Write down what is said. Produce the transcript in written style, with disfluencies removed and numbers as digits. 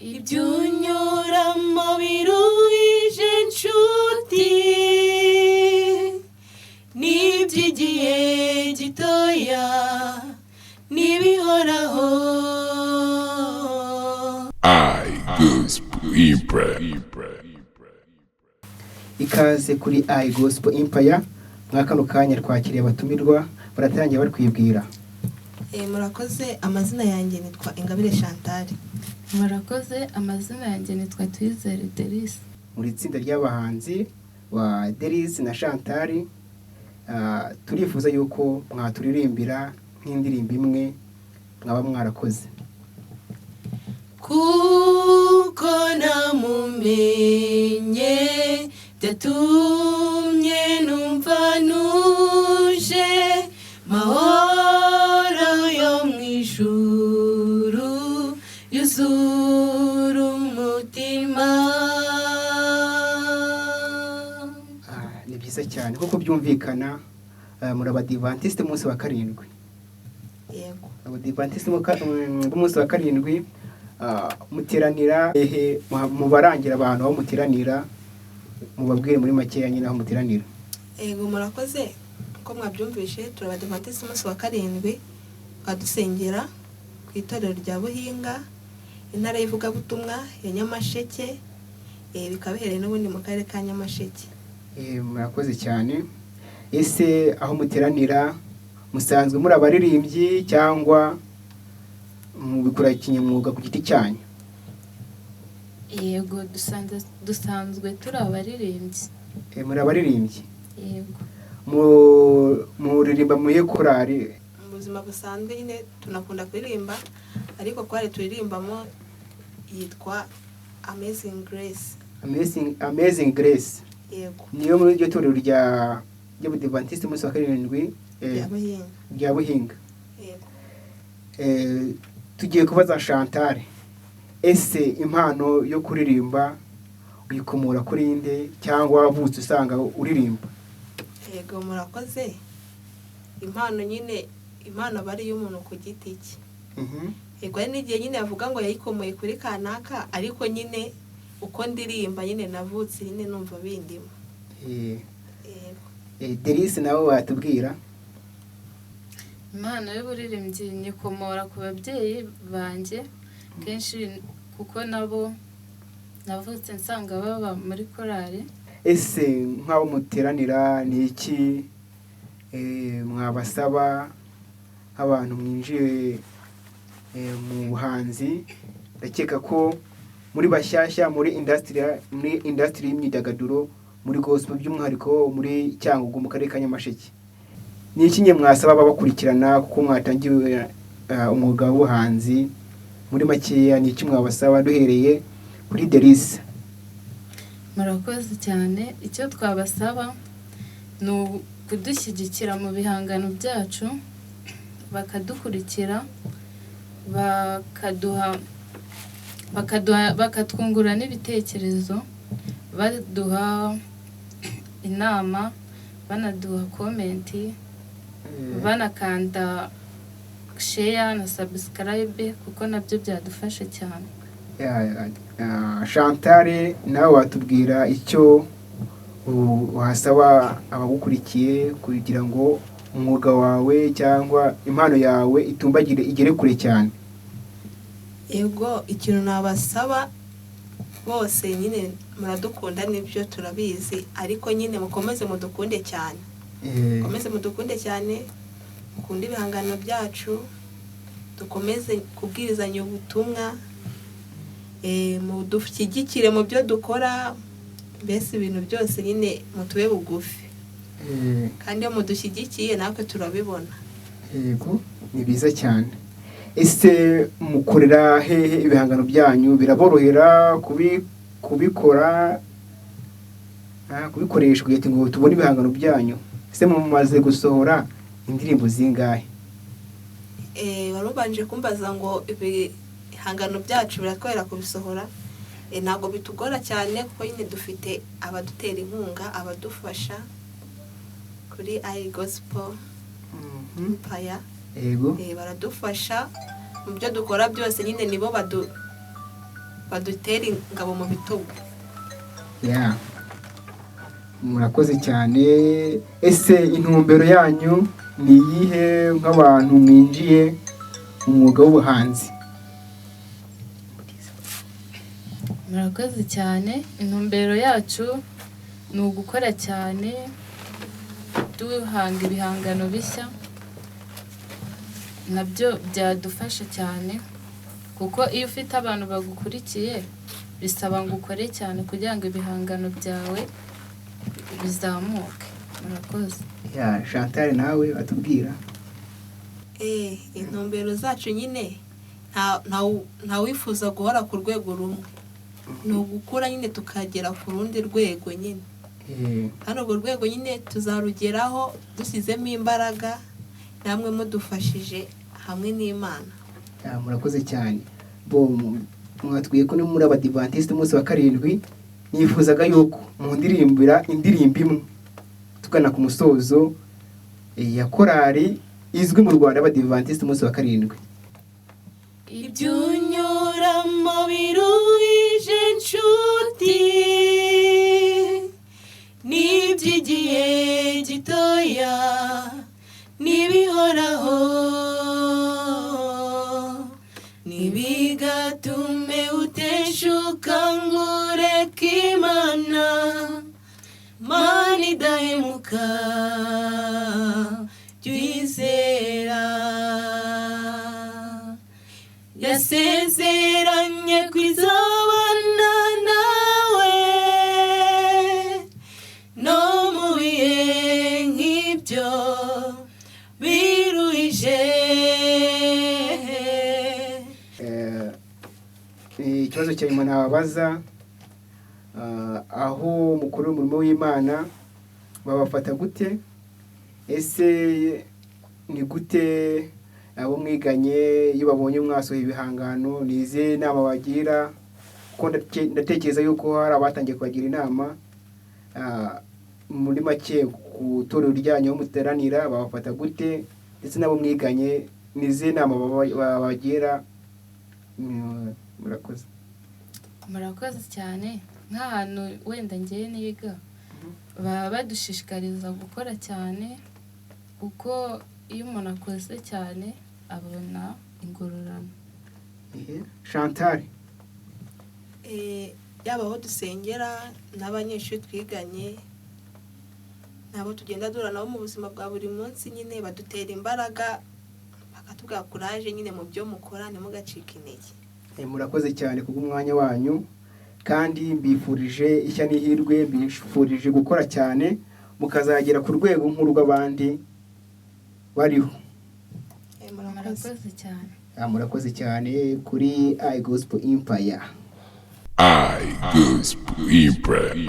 Ibyo unyuramo biruhije nshuti, n'iby'igihe gitoya n'ibihoraho. I Gospel Empire. Ikaze kuri I Gospel Empire. Mwa kano kanya twakiriye abatumirwa, baratangiye bari kwibwira. Murakoze, amazina yanjye nitwa Ingabire Chantal. Murakoze, amazina yanjye nitwa Tuyizere Delise. Muri itsinda ry'abahanzi wa Delise na Chantal, turifuza yuko mwaturirimbira nk'indirimbo imwe mwaba mwarakoze. Kuko namumenye byatumye numva ntuje, mahoro yo mu ijuru yuzura umutima. Ni byiza cyane kuko byumvikana, muri abadivantisite umunsi wa karindwi. Yego. Abadivantisite b'umunsi wa karindwi, muteranira hehe? Mubarangira abantu aho muteranira, mubabwire muri makeya nyine aho muteranira. Yego, murakoze. Uko mwabyumvishe, turi abadivantisiti umunsi wa karindwi, tukaba dusengera ku itorero rya Buhinga, intara y'ivugabutumwa ya Nyamasheke, bikaba biherereye n'ubundi mu karere ka Nyamasheke. Murakoze cyane. Ese aho muteranira musanzwe muri abaririmbyi cyangwa mubikora kinyamwuga ku giti cyanyu? Yego, dusanzwe turi abaririmbyi. Muri abaririmbyi? Yego. Muririmba muri korali? Mu buzima busanzwe nyine tunakunda kuririmba, ariko korali turirimbamo yitwa Amazing Grace. Amazing Grace? Yego. Niyo muri iryo torero rya ry'Abadivantisite umunsi wa karindwi rya Buhinga. Rya Buhinga. Yego. Tugiye kubaza Chantal: ese impano yo kuririmba uyikomora kuri nde, cyangwa wavutse usanga uririmba? Yego, murakoze. Impano nyine, impano aba ari iy'umuntu ku giti cye. Yego, hari n'igihe nyine bavuga ngo yayikomoye kuri kanaka, ariko nyine uko ndirimba nyine navutse nyine numva bindimo. Yego. Delise, nawe watubwira? Impano y'uburirimbyi nyikomora ku babyeyi banjye kenshi, kuko nabo navutse nsanga baba muri korali. Ese nk'abo muteranira ni iki mwabasaba nk'abantu mwinjiye mu buhanzi? Ndakeka ko muri bashyashya muri industry y'imyidagaduro muri gospel, by'umwihariko muri Cyangugu mu karere ka Nyamasheke. Ni iki nye mwasaba ababakurikirana, kuko mwatangiye umwuga w'ubuhanzi? Muri makeya ni iki mwabasaba, duhereye kuri Delise? Murakoze cyane. Icyo twabasaba ni ukudushyigikira mu bihangano byacu, bakadukurikira, bakaduha, bakatwungura n'ibitekerezo, baduha inama, banaduha comment, banakanda share na subscribe, kuko nabyo byadufasha cyane. Ya, Chantal, nawe watubwira icyo wasaba abagukurikiye kugira ngo umwuga wawe cyangwa impano yawe itumbagire igere kure cyane? Yego, ikintu nabasaba bose nyine, muradukunda nibyo turabizi, ariko nyine mukomeze mudukunde cyane. Mukomeze mudukunde cyane, mukunde ibihangano byacu, dukomeze kubwirizanya ubutumwa, mudushyigikire mu byo dukora, mbese ibintu byose nyine mutube bugufi. Kandi iyo mudushyigikiye natwe turabibona. Yego, ni byiza cyane. Ese mukorera hehe ibihangano byanyu? Biraborohera kubikora, kubikoresha kugira ngo tubone ibihangano byanyu? Ese mumaze gusohora indirimbo zingahe? Wari ubanje kumbaza ngo ibihangano byacu biratworohera kubisohora. Ntabwo bitugora cyane, kuko nyine dufite abadutera inkunga, abadufasha kuri I Gospel Empire. Baradufasha mu byo dukora byose nyine, nibo Badutere ingabo mu bitugu. Ya, murakoze cyane. Ese intumbero yanyu ni iyihe nk'abantu mwinjiye mu mwuga w'ubuhanzi? Murakoze cyane. Intumbero yacu ni ugukora cyane, duhanga ibihangano bishya, nabyo byadufasha cyane, kuko iyo ufite abantu bagukurikiye bisaba ngo ukore cyane kugira ngo ibihangano byawe bizamuke. Murakoze. Ya, Chantal, nawe atubwira. Intumbero zacu nyine, nta wifuza guhora ku rwego rumwe, ni ugukura nyine tukagera ku rundi rwego nyine. Kandi urwo rwego nyine tuzarugeraho dushyizemo imbaraga, namwe mudufashije hamwe n'Imana. Ya, murakoze cyane. Bo mwatubwiye ko ni muri Abadivantisite umunsi wa karindwi. Nifuzaga yuko mundirimbira indirimbo imwe tugana ku musozo, ya korali izwi mu Rwanda y'Abadivantisite umunsi wa karindwi. Ibyo unyuramo biruhije nshuti, n'iby'igihe gitoya n'ibihoraho, ntibigatume uteshuka ngo ureke Imana. Mana idahemuka, jya uyizera. Yasezeranye kwizabana nawe no mu bihe nk'ibyo biruhije. Ikibazo cya nyuma nababaza, aho mukuru w'umurimo w'Imana babafata gute? Ese ni gute abo mwiganye iyo babonye mwasohoye ibihangano, ni izihe nama bagira? Kuko ndatekereza yuko hari abatangiye kubagira inama. Muri make, ku itorero ryanyu aho muteranira babafata gute, ndetse n'abo mwiganye ni izihe nama babagira? Murakoze. Murakoze cyane. Nk'ahantu wenda ngewe niga, baba badushishikariza gukora cyane, kuko iyo umuntu akoze cyane abona ingororano. Ehe, Chantal. Yaba aho dusengera n'abanyeshuri twiganye nabo tugenda duhura nabo mu buzima bwa buri munsi nyine, badutera imbaraga, bakatubwira kuraje nyine mu byo mukora, ntimugacike intege. Murakoze cyane kubw'umwanya wanyu, kandi mbifurije ishya n'ihirwe, mbifurije gukora cyane mukazagera ku rwego nk'urw'abandi bariho. Murakoze. Murakoze cyane. Murakoze cyane kuri iGospel Empire. I Gospel Empire.